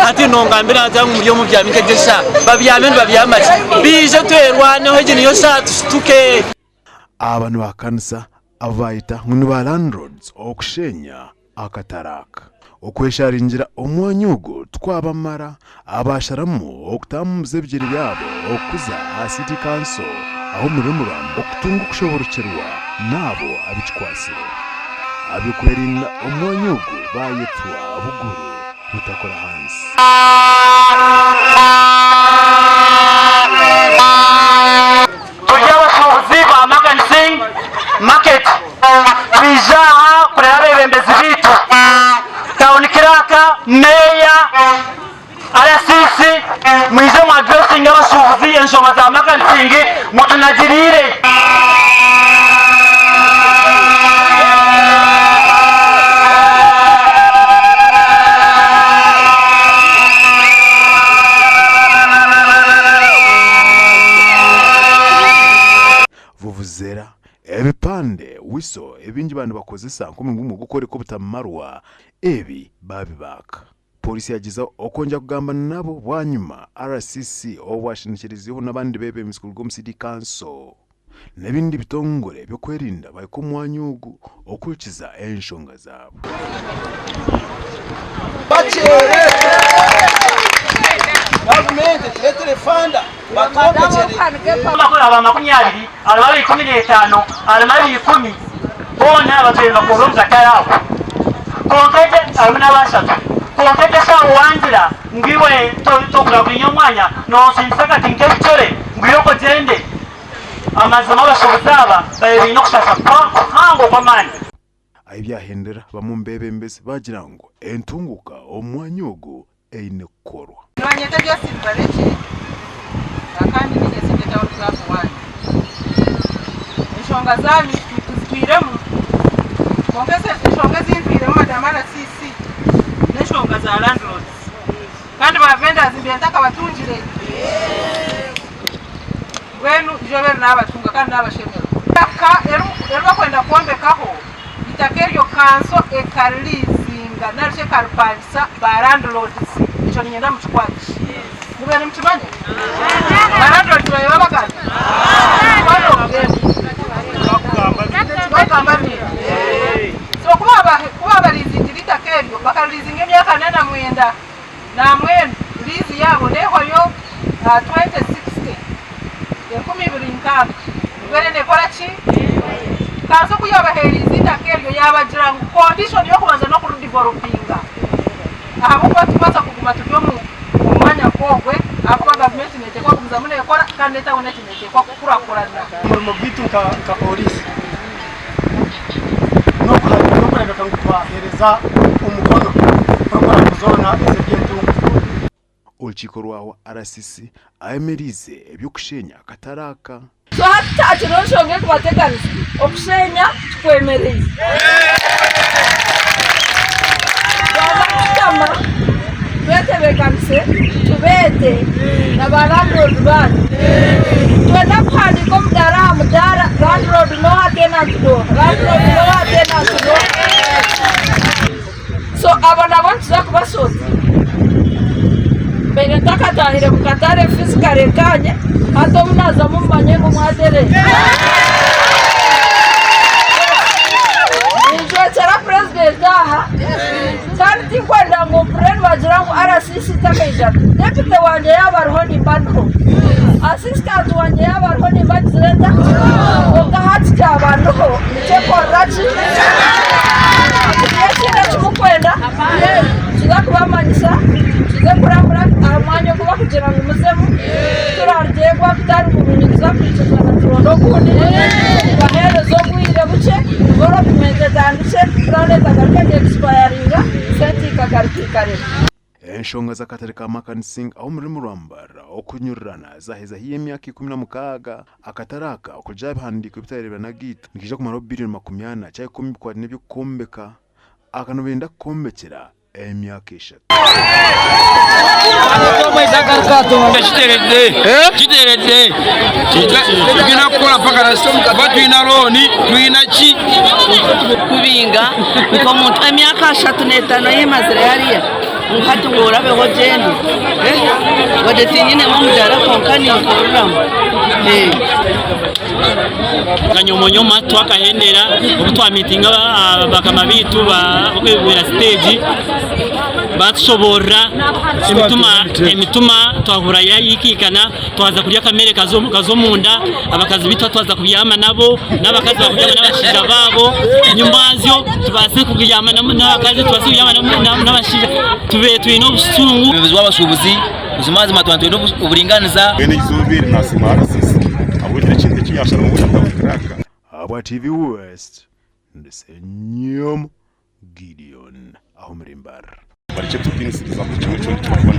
Hati nongambira nta ngu muri omu byami nk'egi eshaaha? Babyame nibabyama ki? Baije twerwaneho egi niyo shaaha tushituke. Aba nibahakanisa abu baayeta ngu ni ba landlords okushenya akatare aka. Okwesharingira omwanya ogu tikwabamara, abaasharamu okutambuza ebigyere byabo okuza aha City Council ahu omuri Muramba okutunga okushoboorokyerwa n'abo abikikwatsire. Ab'okwerinda omwanya ogu baayetwa Buguru butakora hansi. Turi abashuubuzi ba Magan Singh Market twija aha kureba abebembezi baitu, Town Clerk, Meeya, RCC mwije mu addressinge abashuubuzi enshonga za Magan Singh mutunagiriire. Vuvuzera, ebipande, wiso ebingi baaba nibakozesa nk'omuringo gumwe gw'okworeka obutamarwa, ebi baabibaaka. Pooriisi yagyezaho okwongyera kugamba nabo bwanyima RCC obu ashenekyereizeho n'abandi beebembezi kuruga omu City Council n'ebindi bitongore by'okwerinda bahika omu mwanya ogu okuhurikiza enshonga zaabo. Harimu abaikumi n'etaano, harimu abaikumi, boona batwire nibakorera omu katare ako. Kwonka egyo harimu n'abashatu. Kwonka egyo eshaaha wangira ngu iwe togura burinya omwanya, noosingisa akati nk'ebicure ngu iwe ogyende. Amazima abashuubuzi aba babaire baine okushaasha kuhango kw'amaani. Ahi byahendera, bamwe omu beebembezi baagira ngu entunguuka omu mwanya ogu eine kukorwa. Nibanyeta Josephine Barekye kandi ninye City Town Clerk wanyu. Enshonga zanyu tuzitwiremu kwonka enshonga ezi ntwiremu Madam RCC n'enshonga za landlords kandi ba vendors mbaire ntakabatungire mbwenu izooba eri nabatunga kandi nabashemererwa. Eitaka eri barikwenda kwombekaho eitaka eryo kanso ekaririizinga nari shi ekaripangisa ba landlords ekyo niinyenda mukikwate. Mube nimukimanya? Ba landlords babaire babagamba? Bagamba bingi. So ku baabariizingire eitaka eryo bakaririizinga emyaka ana na mwenda nambwenu liizi yaabo neehwayo 2060, 2060. Mbwenu neekora ki? Kanso ku yaabaheereize eitaka eryo yaabagira ngu condition y'okubanza n'okuridevelopinga ahabw'okuba titubaasa kuguma turi omu mwanya nk'ogwe ahakuba gavumenti neeteekwa kugumizamu neekora kandi n'etawuni egi neeteekwa kukurakurana. Omurimo gwaitu nka pooriisi n'okureebeka ngu twaheereza omukono puroguraamu zoona ez'eby'entunguka. Orukiiko rwa RCC ayemereize eby'okushenya akatare aka. So hati tihakireho nshonga erikubateganisa, okushenya tukwemereize. Twaza kushutama twetebeekanise tubeete na ba landlord baanyu. Nitwenda kuhandiika omudaara aha mudaara, landlord n'oha, tenant n'oha, landlord n'oha, tenant n'oha. So abo nabo nituza kubashoza. Mbaire ntakatahire mu katare physically nkanye, hati obu naazamu mumanye ngu mwatereera. Ninjwekyera purezidenti aha kandi tinkwenda ngu mpurire nibagira ngu RCC takaija. Deputy wangye yaaba ariho nimba ndiho, assistant wangye yaaba ariho nimba ngizire nta? Kwonka hati kyaba ndiho. Nikyekorera ki? Niyo ekintu eki mukwenda, tuza kubamanyisa, tuze kurabura aha mwanya ogu bakugira ngu muzemu, turarugyegwa gutari murungi tuza kwikirizana turonde ogundi, tubaheereze obwire bukye, development etandikye, puraani etagaruka eki-expiringa, sente ikagaruka ikareka. Enshonga z'akatare ka Makan Singh ah'omuri Murwambarara okunyurirana zaheza haihi emyaka 16, akatare aka okurugiirira aha bihandiiko ebitareebire n'agaitu nikiija kumaraho biriyoni 40 kyahika omu bikwataine n'eby'okwombeka aka nibenda kukombekyera emyaka eshatu. Kiteredde tugenda kukora paka kuba twina looni twina ki. Kubinga nk'omuntu emyaka 35 ei mazire hariya. Ngu hati ngu orabeho ogyende. Wadde tinyinemu omudaara kwonka ninkuriramu. Kanyomonyoma twakahendera obu twamitinga bakama baitu abokwebembera siteegi batushoboorora emituma emituma twahurira yaikaikana twaza kurya akamere kaza omunda abakazi baitu twaza kubyama nabo n'abakazi bakubyama n'abashaija baabo nyumazyo tubaase kubyama n'abakazi tubaase kubyama n'abashaija tube twine obusungu. Omwebembezi w'abashuubuzi buzimazima twaba nitwenda oburingaaniza. Mbwenu eizooba eri naasiima RCC ahabw'okugira ekintu eki yaasharamu ngu town clerk. Ahabwa TV West, ndi Ssenyomo Gideon ah'omuri Mbarara. Barekye kututiinisiriza buri kimwe kyona eki barikuba.